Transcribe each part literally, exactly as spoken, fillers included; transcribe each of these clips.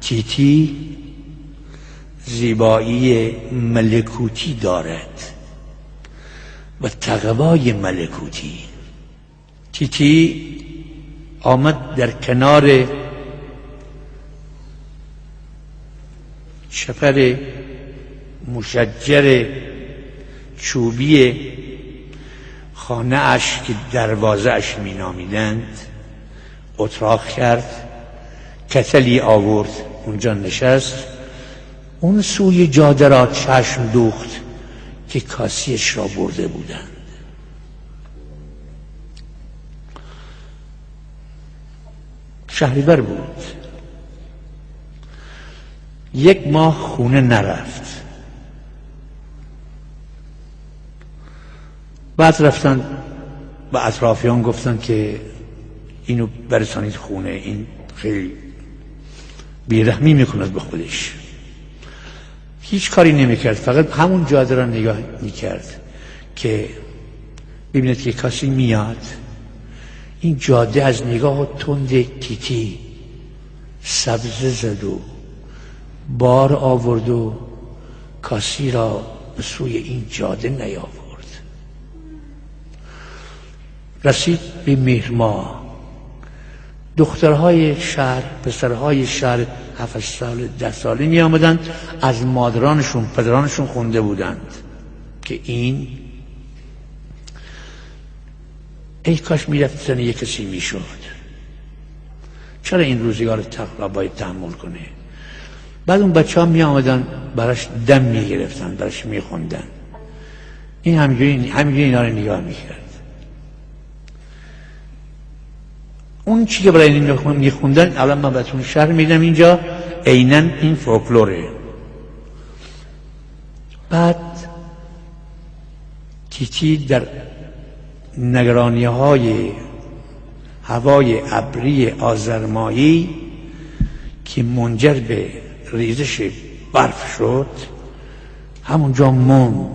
تیتی زیبایی ملکوتی دارد و تقوای ملکوتی. تیتی آمد در کنار چپر مشجر چوبی خانه‌اش که دروازه‌اش می‌نامیدند، اتراق کرد، کتلی آورد، اونجا نشست. اون سوی جاده را چشم دوخت که کاسی‌اش را برده بودند. شهریور بود. یک ماه خونه نرفت. بعد رفتن به اطرافیان گفتن که اینو برسانید خونه، این خیلی بی‌رحمی می‌کند به خودش. هیچ کاری نمی‌کرد، فقط همون جاده را نگاه می‌کرد که ببیند که کسی میاد. این جاده از نگاه تند تیتی سبزه زد و بار آورد و کسی را به سوی این جاده نیاورد. رسید به مهرماه. دخترهای شهر، پسرهای شهر هفت ساله، ده ساله می‌آمدند، از مادرانشون، پدرانشون خونده بودند که این، ای کاش می‌رفت زن یه کسی می‌شد. چرا این روزگار تق-، را باید تحمل کنه؟ بعد اون بچه‌ها می‌آمدن، براش دم می‌گرفتن، براش می‌خوندن. این همینجوری، همینجوری اینا رو نگاه می‌کرد. اون چی که برای این می‌خون-، می‌خوندن، الان من بهتون شرح می‌دم اینجا، عیناً این فولکلوره. بعد تیتی در نگرانی‌های هوای ابری آذرمایی که منجر به ریزش برف شد، همونجا موند.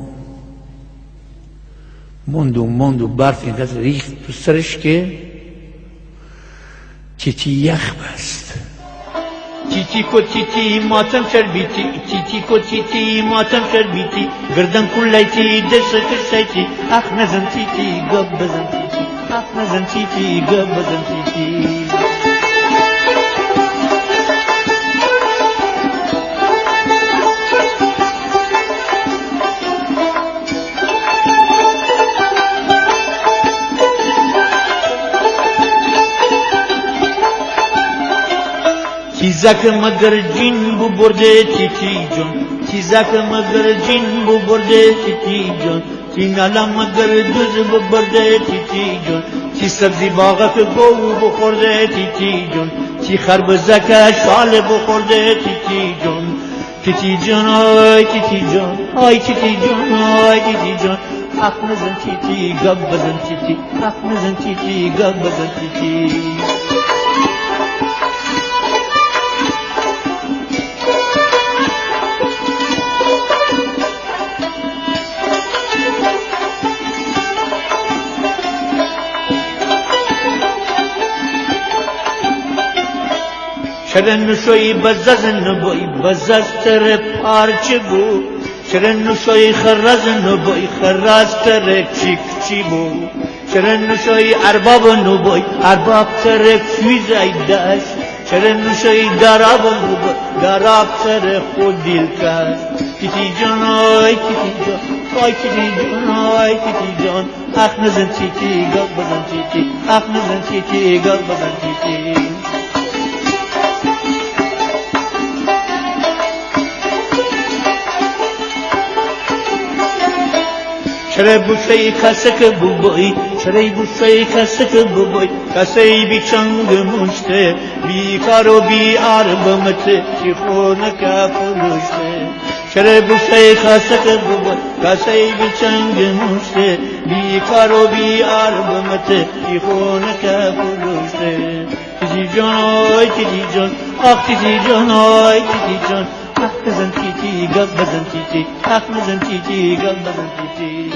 موند و موند و برف اینقدر ریخت تو سرش که تیتی یخ بست. تیتی کو تیتی ماتم شر بیتی، تیتی کو تیتی ماتم شر بیتی، گردن کولایتی دس کشایتی، اخ نزن تیتی گب بزن تیتی، اخ نزن تیتی گب بزن تیتی. تیزک مگر جین ببرده تیتی جان، تیزک مگر جین ببرده تیتی جان، تی ناله مگر دوز ببرده تیتی جان، تی سبزی باغک گو بخورده تیتی جان، تی خربزک شال بخورده تیتی جان. تیتی جان، آی تیتی جان، آی تیتی جان، آی تیتی جان. اخ نزن تیتی گب بزن تیتی، اخ نزن تیتی گب بزن تیتی. چره نوشویی بزز نبوی، بزز تره پارچه بو. چره نوشویی خرز نبوی، خرز تره چیکچی بو. چره نوشویی ارباب نبوی، ارباب تره کویزای داشت. چره نوشویی داراب نبوی، داراب تره خو دیل کشت. تیتی جان، آی تیتی جان، آی تیتی جان، آی تیتی جان. اخ نزن تیتی، گب بزن تیتی، اخ نزن تیتی، گب بزن تیتی. چره بوشویی کسک ببوی، چره بوشویی کسک ببوی، کسی بی چنگ موشته، بی کار و بی آر بمته، تی خونه که فروشته. چره بوشویی کسک ببوی، کسی بی چنگ موشته، بی کار و بی آر بمته، تی خونه که فروشته. تیتی جان، آی تیتی جان، آخ تیتی جان، آی تیتی جان. اخ نزن تیتی، گب بزن تیتی، اخ نزن تیتی، گب بزن تیتی.